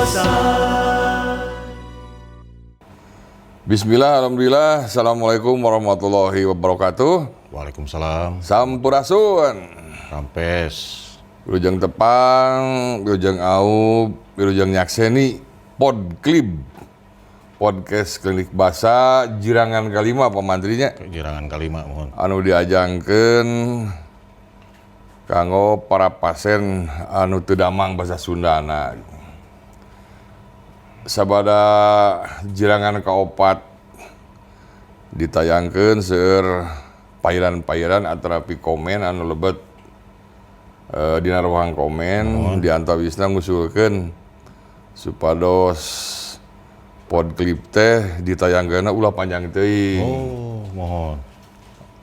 Basa. Bismillah, alhamdulillah. Assalamualaikum warahmatullahi wabarakatuh. Waalaikumsalam. Sampurasun. Rampes. Wilujeng tepang, wilujeng aub, wilujeng nyakseni Podklib. Podcast Klinik Basa jirangan kalima, Pak Mantrinya. Jirangan kalima, mohon. Anu diajangkeun kanggo para pasien anu teu damang bahasa Sundana. Sabada jirangan kaopat ditayangkeun, seueur pairan-pairan atanapi komen anu lebet dina ruang komen. Di antawisna ngusulkeun supados Podklib teh ditayangkeunna ulah panjang teuing. Oh, mohon.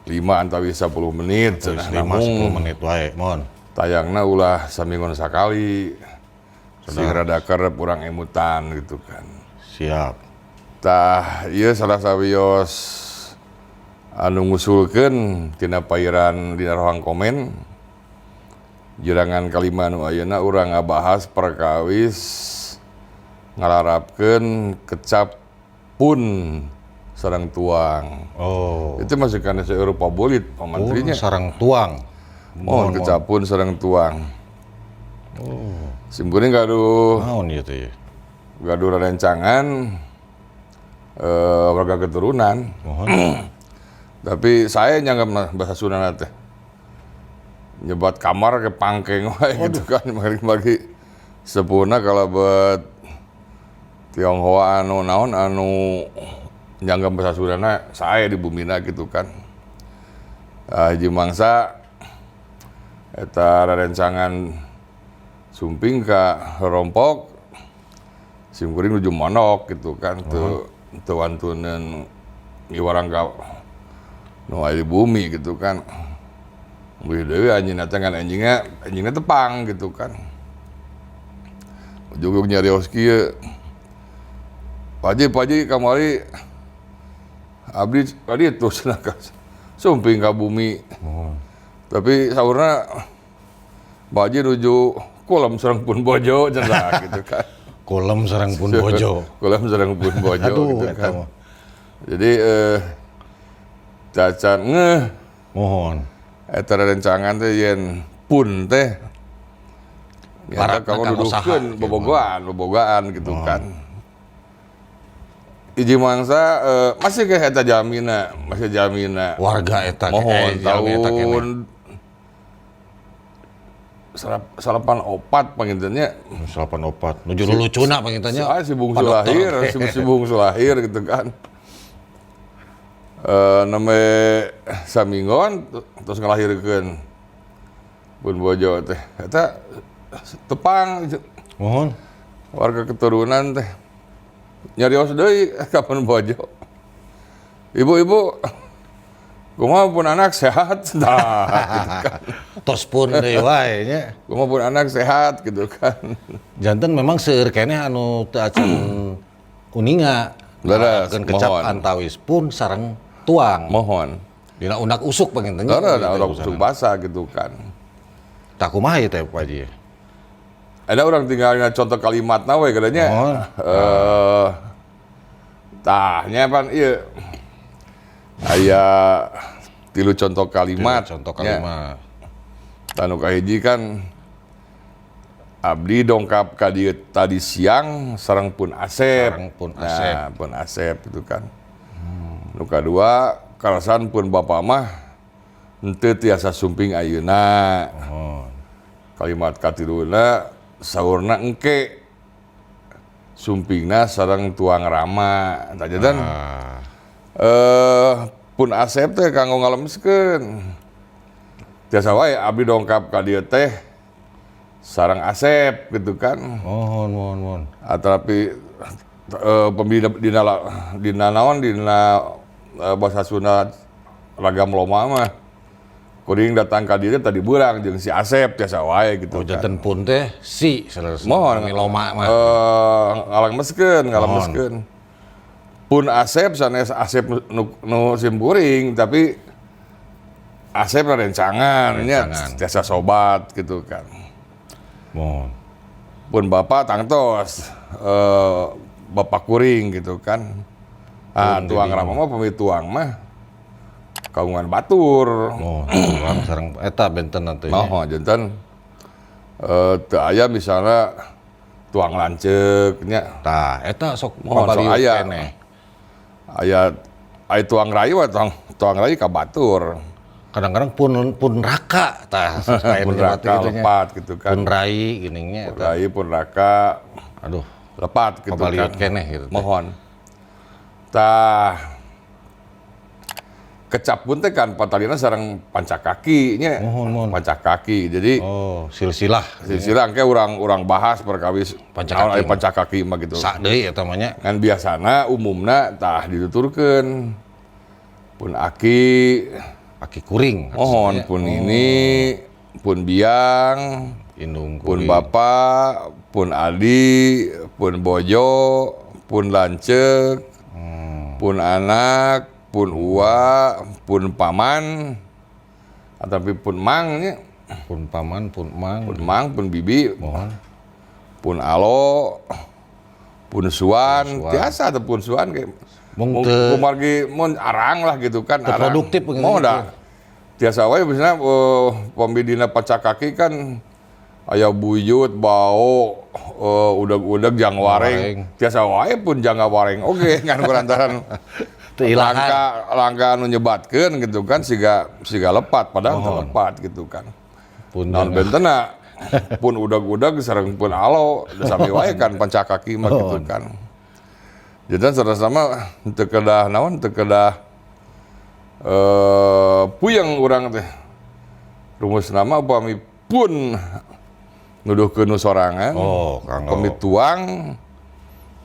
5 antawis 10 menit cenah. 5 namung 10 menit wae, mohon. Tayangna ulah saminggon sakali, sing rada kerep urang emutan gitu kan. Siap. Tah, ieu salah sawios anu ngusulkeun tina pairan dina ruang komen. Jirangan kalima nu ayeuna urang ngabahas perkawis ngalarapkeun kecap pun sareng tuang. Oh. Itu masih kana seueur pabolit, Pak Mantrinya. Pun sareng tuang. Oh, kecap pun sareng tuang. Oh. Simkuring gaduh Naon ieu teh? Gaduh rencangan warga keturunan. Mohon. Tapi saya nyanggap bahasa Sunda teh. Nyebat kamar ke pangkeng wae gitu kan, bagi sepuhna kalau buat Tionghoa anu naon anu nyanggap bahasa Sundana saya di bumina gitu kan. Ah, hiji mangsa eta rerencangan sumping ka rompok, simkuring nuju mondok gitu kan, teu teu wantuneun ngiwarang ka nu aya di bumi gitu kan. Wih deui anjeunna teh, ngan enjingna enjingna tepang gitu kan. Ujug nyarios kieu, "Pak Haji, Pak Haji, kamari abdi tadi itu cenah sumping ka bumi." Tapi saurna, "Pak Haji nuju kulem sareng pun bojo," cenah gitu kan. Kulem sareng pun bojo. Kulem sareng pun bojo. Aduh, gitu eta kan. Mah. Jadi cacan ngeh Mohon. Eta rencangan teh yen pun teh ya Baratna kamu kanggo saha, duduhkeun gitu. Bobogohan, bobogaan gitu kan. Hiji mangsa masih ke eta jamina, masih jamina. Warga eta Mohon jalmi eta keneh. Tahun 94 panginten nya. 94. Nuju lulucuna panginten nya. Ah, si bungsu Pak Dokter. Lahir, si bungsu lahir gitu kan. Nembe saminggon terus ngelahirkeun pun bojo teh. Eta tepang Mohon. Warga keturunan teh nyarios deui ka pun bojo. "Ibu-ibu, kumaha pun anak, sehat?" Nah, gitu kan. Tos pun deui wae nya. "Kumaha pun anak, sehat?" gitu kan. Janten memang seueur keneh anu teu acan uninga. Leres, Ngalakeun kecap mohon. Antawis pun sareng tuang. Mohon. Dina undak usuk panginten nya. Karena Gitu, orang urusan. usuk basa gitu kan. Tah, kumaha ieu teh, Pak Haji? Ada orang tinggal contoh kalimat we katanya. Oh. Tah nya pan ieu. Aya tilu contoh kalimat. Contoh Nya. kalimat. Tah, nu kahiji kan abdi dongkap ka dieu tadi siang sareng pun Asep. Sareng pun Asep. Nah, pun Asep itu kan. Nu kadua, kalasan pun bapak mah henteu tiasa sumping ayeuna. Oh. Kalimat katiluna, saurna engke sumpingna sareng tuang rama. Tah, dan Ah. Pun Asep teh kanggo ngalemeskeun. Tiasa wae abdi dongkap ka dieu teh sareng Asep gitu kan. Mohon, mohon, mohon. Atanapi pembina dina dina naon dina bahasa Sunda ragam loma mah kuring datang ka dieu tadi beurang jeung si Asep, tiasa wae gitu Oh, kan. janten pun teh si salah Mohon. Loma mah. Ngalemeskeun, ngalemeskeun. Pun Asep sanes Asep nu simkuring, tapi Asep rencangan nya Rencangan. tiasa sobat gitu kan. Mohon. Pun bapak tangtos bapak kuring gitu kan. Ah, tuang rama mah pami tuang mah kagungan batur. Oh, tuang sareng eta benten atuh nya. Mohon janten teu aya misalnya tuang lanceuk nya. Tah, eta sok Mohon, sok pabaliut aya. keneh. Aya aya tuang rai mah tuang rai ka batur. Kadang-kadang pun raka tah Pun raka gitu nya. lepat gitu kan. Pun rai geuning nya Pun eta. rai pun raka Aduh, lepat gitu pabaliut kan. keneh gitu teh. Mohon. Tah kecap pun teh kan patalina sareng pancakaki nya. Mohon, mohon. Pancakaki. Jadi Oh, silsilah. silsilah engke urang bahas perkawis Pancakaki naon aya mah. pancakaki mah gitu. Sak deui eta mah nya. Ngan biasana umumna tah dituturkeun pun aki Aki kuring. mohon pun ini pun biang Indung pun kuring. bapak pun adi pun bojo pun lanceuk pun anak pun uwa pun paman ataupun pun mang nya. Pun paman, pun mang. Pun mang pun bibi Mohon. pun alo pun suan, Pun suan. tiasa atau pun suan kayak Mung teu- kumargi mun arang lah gitu kan Teu arang. produktif begitu. Mau dah tiasa wae misalnya pambidina pacakaki kan aya buyut bau udeg-udeg jang Wareng. wareng tiasa wae pun jangga wareng oge ngan kulantaran Teu ilahan. langka langka anu nyebatkeun gitu kan siga siga lepat padahal teu lepat gitu kan. Pun Naon bentena pun udag-udag sareng pun alo da sami wae kan pancakaki mah gitu kan. Jadi sareng-sama teu kedah naon teu kedah puyeng urang teh. Rumus nama upami pun nuduhkeun nu sorangan. Oh, kanggo. Upami tuang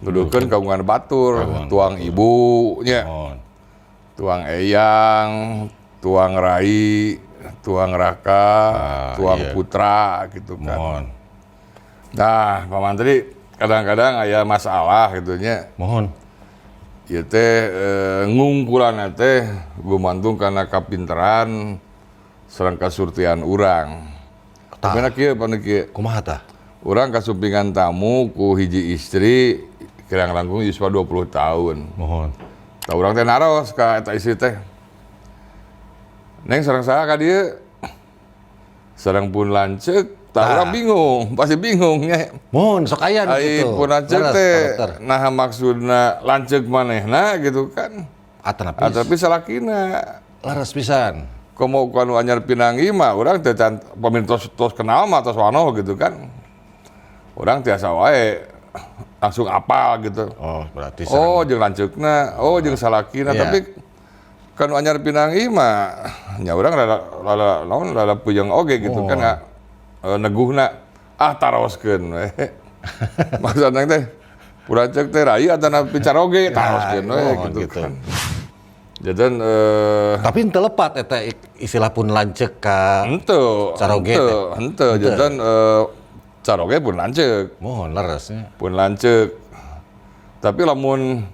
nuduhkeun kagungan batur, tuang ibu nya, Mohon. tuang eyang, tuang rai, tuang raka, tuang iya. putra gitu kan. Mohon. Nah, Pak Mantri kadang-kadang aya masalah gitu nya. Mohon. Ieu teh ngungkulan teh gumantung kana kapinteran sareng kasurtian urang. Tah. Tapi kieu pan kieu. Kumaha tah? Urang kasumpingan tamu ku hiji istri kirang langkung yuswa 20 tahun. Mohon. Tah urang teh naros ka eta istri teh. Neng sareng saha ka dieu? Sareng pun lanceuk, tah urang bingung, pasti bingung nya. Mohon sok aya nu Ai kitu. pun lanceuk Leres, teh Pak Dokter. nah maksudna lanceuk manehna gitu kan. Atanapi Tapi salakina leres pisan. komo ku anu anyar pinanggi mah urang teh can pamit tos kenal mah tos wanoh gitu kan. Urang tiasa wae langsung apal gitu. Oh, berarti sareng Oh, jeung lanceukna, oh jeung salakina, Iya. tapi kan anyar pinanggi mah nya urang rada rada naon rada puyeng oge gitu Oh. kan neguhna ah taroskeun we. Maksudna teh purancek teh rai atanapi caroge taroskeun we oh, gitu, gitu. kan. Jadi Tapi henteu lepat eta istilah pun lanceuk ka henteu Caroge henteu henteu janten caroge pun lanceuk. Mohon leres nya. Pun lanceuk. Tapi lamun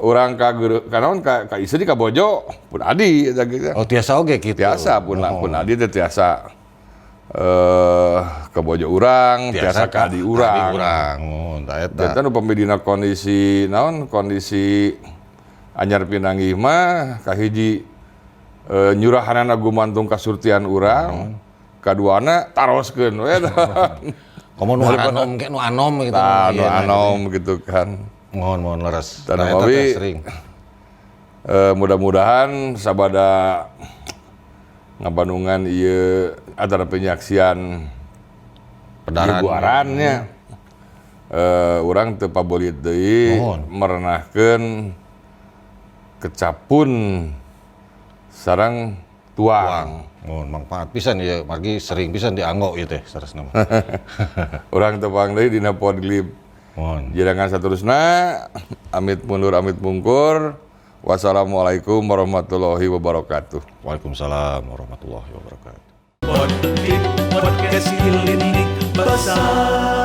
urang ka guru ka naon ka istri ka bojo pun adi eta gitu. Oh, tiasa oge kitu. Tiasa pun pun adi teh tiasa ke bojo urang, tiasa ka adi urang. Adi urang. Mohon tah eta. Janten upami dina kondisi naon kondisi anyar pinanggih mah kahiji nyurahanana gumantung kasurtian urang, kaduana taroskeun we. Komo nu anom ke nu anom gitu. Tah, nu Iya, nah, anom gitu kan. gitu. Mohon mohon leres. Tah, Tah, eta Nawawi. teh sering. Mudah-mudahan sabada ngabandungan ieu antara penyaksian Pedaran. guarannya urang teu pabolit deui Mohon. merenahkeun kecapun sareng tuang. Mohon manfaat pisan ieu margi sering pisan dianggo ieu teh saresna mah. Urang tepang deui dina podglib. Mohon. Jirangan saterusna amit mundur amit mungkur. Wassalamualaikum warahmatullahi wabarakatuh. Waalaikumsalam warahmatullahi wabarakatuh. Podcast Klinik Basah.